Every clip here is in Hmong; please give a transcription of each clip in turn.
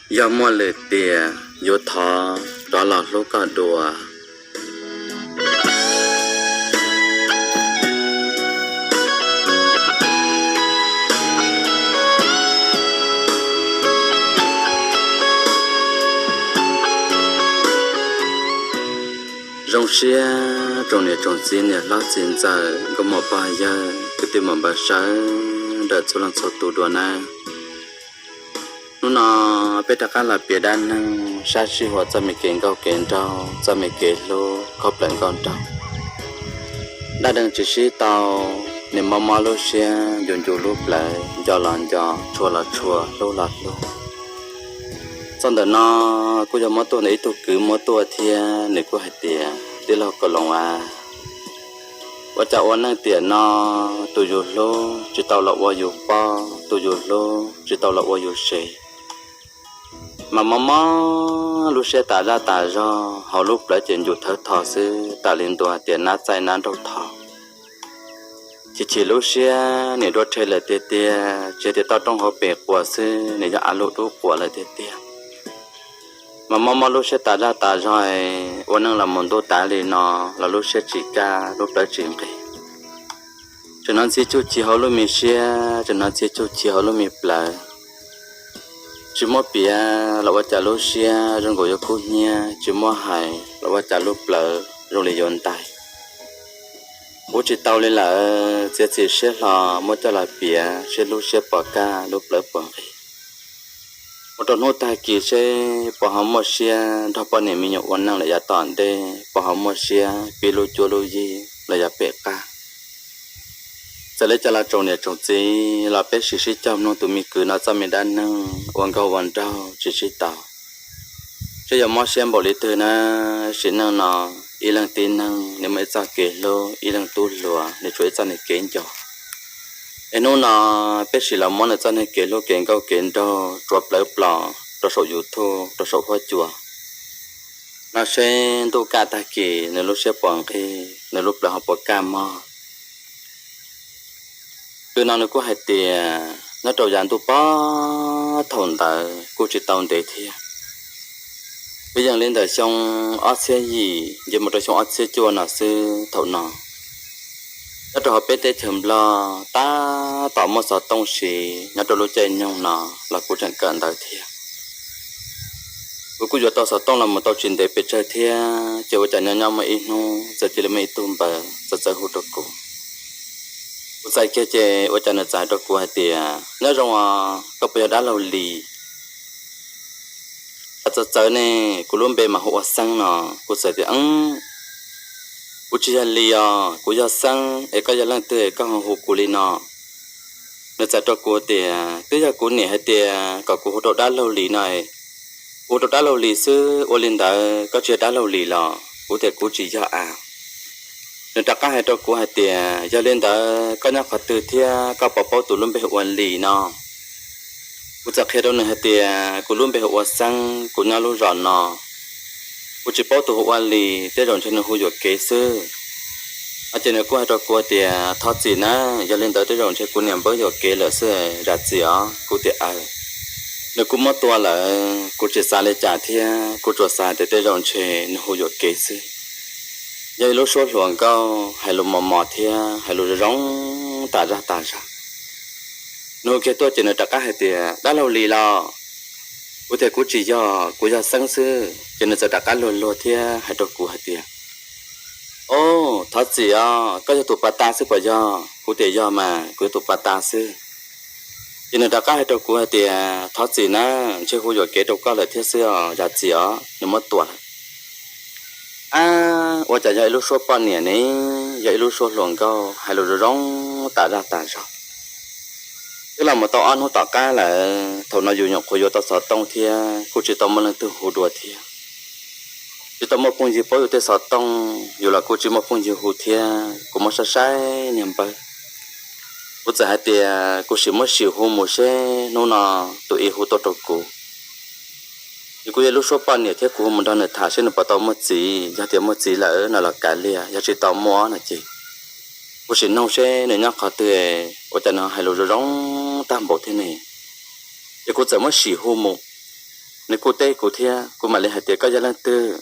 Yog muaj lwm tiam yuav thov rov los hlub koj dua. Zoo siab tsoom niam tsoom txiv, niam hlob txiv ntxawm, nkauj muam pog yawg, kwv tij muam npawg sawv daws txhua leej txhua tus dua nawb. Hnub no peb rov qab los piav dab neeg sab sij huam txoj me kev nkauj kev nraug, txoj me kev hlub khaub plaws nkauj nraug. Dab neeg tsis sib tau, nws mob mob lub siab, ncu ncu lub plawv, nco los nco, tshua los tshua, hlub los hlub. Txoj ntawm no kuj yog muab tuaj ntawm ib tug kwv muab tuaj thiab, nws kuj hais tias, tij laug Kaus Loos a, ua cas ua neej tiam no tus yus hlub tsis tau los ua yus pog, tus yus hlub tsis tau los ua yus sev. Mas mob mob lub siab tas zaj tas zog, hauv lub plawv ces ncu thawv tho xwb, tam li ntua tias nab txaij nab nraug tho. Chim chim lub siab nim dua rhe lawm tiag tiag, tsis tias toj roob hauv pes quas xwb, nws yog av lug dub quas lawm tiag tiag. Mas mob mob lub siab tas zaj tas zog, ua neej los mus ntuj tav li no los lub siab tsis kaj, lub plawv tsis nqig. Tseem hnov ntxhi cuj ci hauv lub me siab, tseem hnov ntxhi cuj ci hauv lub me plawv. Tsis muab piav los ua cas lub siab zoo nkaus yuav kub hnyiab, tsis muab hais los ua cas lub plawv zoo li yuav ntais. Ua tsis tau li lawm, txiav txim siab hlo muab coj los piav seb lub siab puas kaj, lub plawv puas nqig. Ua rau hnub tag kis seb puas ho muaj siab nrog poj niam me nyuam ua neej lawm yav tom ntej, puas ho muaj siab pib lub cuab lub yig los yav pem qab. Txawm li cas los tsoom niam tsoom txiv los peb sim sib cog mloog tus me kwv no txoj me dab neeg ua nkauj ua nraug tsis sib tau. Seb yuav mob siab npaum li twg na, sim neej no ib leeg tib neeg nws muaj ib txoj kev hlub, ib leeg tub hluas nws tshuav ib txoj niag kev nco. Es hnub no peb sim los muab nws txoj niag kev hlub kev nkauj kev nraug tsuav plawv plos rau saum YouTube rau saum huab cua no seb ntuj kaj tag kis nws lub siab puas nqig, nws lub plawv ho puas kaj mog. Kwv no nws kuj hais tias nyob rau yav ntuj pog thaum ntawd kuj tsis tau ntev thiab, twb yeej li ntawm xyoo ob txhiab yim nce mus rau xyoo ob txhiab cuaj no xwb thaum no. Nyob rau hauv peb teb chaws Nplog tab tom muaj xov tooj siv nyob rau lub caij nyoog no los kuv tseem kawm ntawv thiab. Kuv kuj yuav tau xov tooj los mus tau tsis ntev pes tsawg thiab, ces ua cas nyob nyob muaj ib hnub txawm cia li muaj ib tug npawg txawv txawv hu rau kuv. Kuv txais kiag ces ua cas nws txawm hais rau kuv hais tias, nyob zoo os, koj puas yog dab laug Lis? Txawv txawv ne, kuv lub npe mas hu ua Xeeb no. Kuv txawm tias, kuv tsis yog Lis os, kuv yog Xeeb es koj yog leej twg es koj ho hu kuv li no? Nws txawm rau kuv tias twb yog kuv niam hais tias kom kuv hu rau dab laug Lis no, hu rau dab laug Lis xwb, ua li ntawd koj tsis yog dab laug Lis los? Kuv tias kuv tsis yog a. Nws rov qab hais rau kuv hais tias yog li ntawd koj nyob qhov twg thiab koj puas paub tus lub npe hu ua Lis no? Kuv txawm qhia rau nws hais tias kuv lub npe hu ua Xeeb, kuv nyob lub zos no. Kuv tsis paub tus hu ua Lis, tej zaum ntshe nws hu yuam kev xwb. No ces nws kuj hais rau kuv tias thov txim na, yog li ntawd tej zaum ntshe kuv niam npawb yuam kev lawm xwb, zam txim os. Kuv tias aws. Nws kuj muab tua lawm, kuv tsis xav li cas thiab, kuv tsuas xav tias tej zaum ntshe nws hu yuam kev xwb. Yog ib lub suab hluas nkauj hais lus mos mos thiab hais lus zoo zoo tas zaj tas zog. Nws hu kiag tuaj ces nws rov qab hais tias dab laug Lis los? Kuv tias kuv tsis yog, kuv yog Xeeb xwb. Ces nws txawm rov qab luag luag thiab hais rau kuv hais tias, o, thov txim os, koj yog tus pas tas xwb puas yog? Kuv tias yog mas, kuv yog tus pas tas xwb. Ces nws rov qab hais rau kuv hais tias thov txim na, ntshe hu yuam kev rau koj lawm thiab xwb os, zam txim os, nws muab tua lawm. Ab, ua cas yog ib lub suab poj niam ne, yog ib lub suab hluas nkauj hais lus zoo zoo tas zaj tas zog. Twb los mus tau ob hnub tom qab lawm, thaum no yus nyuam qhuav yuav tau xov tooj thiab kuj tsis tau muaj leej twg hu dua thiab. Tsis tau muaj phooj ywg paub yus tej xov tooj, yus los kuj tsis muaj phooj ywg hu thiab, kuv muab saib saib niag npawb. Kuv txawm hais tias kuv sim muab sim hu mus seb hnub no tus i hu tuaj rau kuv. Ces kuv yog lub suab poj niam thiab kuv hu mus nrog nws tham seb nws puas tau muaj txiv, yog tias muaj txiv lawm no los kav liam, yog tsis tau muaj no ces kuv sim noog seb nws nyob qhov twg, ua cas nws hais lus zoo zoo tag npaum thiab ne. Ces kuv txawm muab sim hu mus. nws kuj teb kuv thiab, kuv mam li hais tias koj yog leej twg?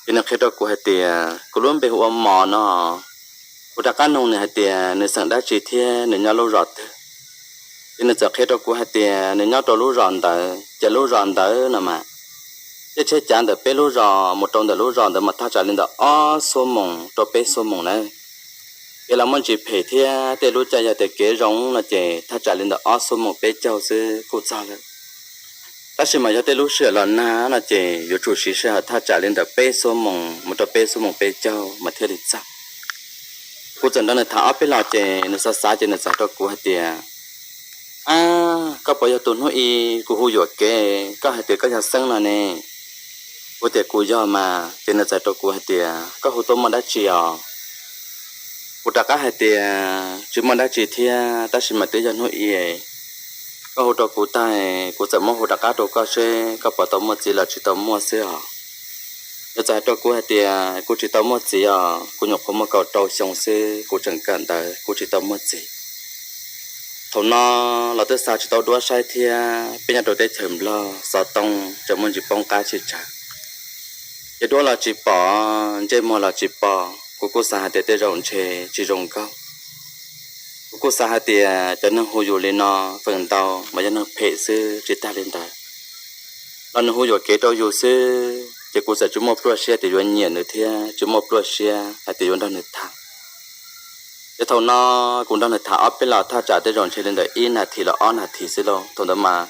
Ces nws qhia rau kuv hais tias kuv lub npe hu ua Mos no. Kuv rov qab nug nws hais tias nws xeem dab tsi thiab nws nyob lub zos twg. Ces nws txawm qhia rau kuv hais tias nws nyob rau lub zos ntawd, ces lub zos ntawd no mas tej tsheb cav ntawm peb lub zos mus rau ntawm lub zos ntawd mas thaj tsam li ntawm ob xuab moos rau peb xuab moos nawb. Kev los muaj ntsis phem thiab tej lub caij yog tias kev zoo no ces thaj tsam li ntawm ob xuab moos peb caug xwb kuj txog lawm. Tab sis mas yog tej lub sij hawm los nag no ces yuav tsum siv sij hawm thaj tsam li ntawm peb xuab moos mus rau peb xuab moos peb caug mas thiaj li txog. Kuv txawm nrog nws tham ob peb los ces nws xav xav ces nws txawm hais rau kuv hais tias, Ab, koj puas yog tus hnub i kuv hu yuam kev, koj hais tias koj yog Xeeb no ne? Kuv tias kuv yog mas. Ces nws txawm hais rau kuv hais tias koj hu tuaj muaj dab tsi os? Kuv rov qab hais tias tsis muaj dab tsi thiab, tab sis mas twb yog hnub i koj hu rau kuv tag, kuv txawm muab hu rov qab rau koj seb koj puas tau muaj txiv los tsis tau muaj xwb os. Nws txawm hais rau kuv hais tias kuv tsis tau muaj txiv os, kuv nyuam qhuav muaj kaum rau xyoo xwb, kuv tseem kawm ntawv, kuv tsis tau muaj txiv. Thaum no los twb xa tsis tau duab saib thiab, peb nyob rau teb chaws Nplog xov tooj tseem muaj ntsis poob qab tsis tsawg. Ces duab los tsis pom, ntsej muag los tsis pom, kuv kuj xav hais tias tej zaum ntshe tsis zoo nkauj. Kuv kuj xav hais tias cov neeg hu yus li no feem ntau mas yog neeg phem xwb tsis tag li ntawd. Los nws hu yuam kev rau yus xwb, ces kuv txawm tsis muaj pluaj siab tias yuav nyiam nws thiab tsis muaj pluaj siab hais tias yuav nrog nws tham. Ces thaum no kuv nrog nws tham ob peb los thaj tsam tej zaum ntshe li ntawm ib nas this los ob nas this xwb lauj. Thaum ntawd mas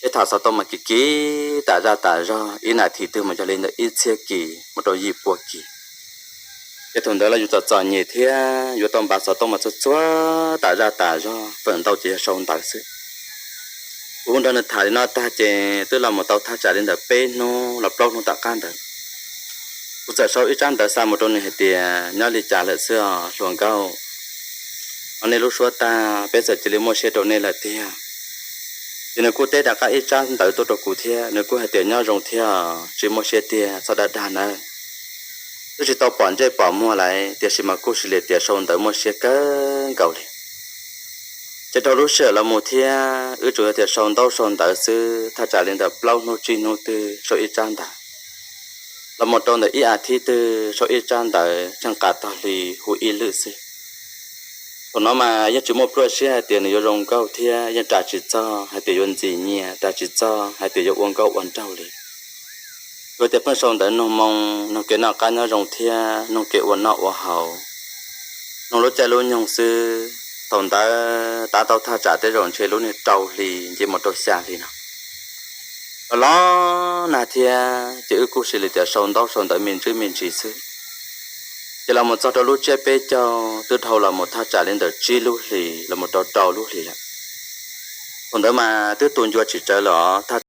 peb tham xov tooj mas kiv kiv tas zaj tas zog, ib nas this twg mas yog li ntawm ib txhiab kis mus rau yim pua kis. Ces thaum ntawd los yus txom txom nyem thiab yuav tau npav xov tooj mas txhua txhua tas zaj tas zog, feem ntau ces yog sau ntawv xwb. Kuv nrog nws tham li no tag ces twb los mus tau thaj tsam li ntawm peb hnub los plaub hnub tom qab ntawd, kuv txawm sau ib tsab ntawv xa mus rau nws hais tias nyob li cas lawm xwb os hluas nkauj, ho nej lub suab tag peb txawm cia li muaj siab rau nej lawm tiag. Ces nws kuj teb rov qab ib tsab ntawv tuaj rau kuv thiab, nws kuj hais tias nyob zoo thiab, tsis muaj siab tiag, txhob dag dag nawb. Twb tsis tau pom ntsej pom muag lawm tiam sis mas kuj sis li tias sau ntawv muaj siab kawg nkaus li. Ces dhau lub sij hawm los mus thiab wb tsuas yog tias sau ntaub sau ntawv xwb, thaj tsam li ntawm plaub hnub tsib hnub twg sau ib tsab ntawv, los mus rau ntawm ib as thiv twg sau ib tsab ntawv, tsheej qas tog hli hu ib lwm xwb. Thaum no mas yeej tsis muaj pluaj siab hais tias nws yuav zoo nkauj thiab yeej ras tsis txog hais tias yuav ntxim nyiam, ras tsis txog hais tias yuav ua nkauj ua nraug li. Tsuas tias pheej sau ntawv nug moo, nug kev noj qab nyob zoo thiab nug kev ua noj ua haus, nug lub caij lub nyoog xwb. Thaum ntawd tav tau thaj tsam tej zaum ntshe lub niag rau hli nce mus rau xya hli no. Los los nag thiab ces wb kuj sis li tias sau ntaub sau ntawv me ntsis me ntsis xwb. Ces los mus txog rau lub tsiab peb caug twb dhau los mus thaj tsam li ntawm tsib lub hlis los mus rau rau lub hlis lawm. Thaum ntawd mas twb tu ncua tsis tsawg los thaj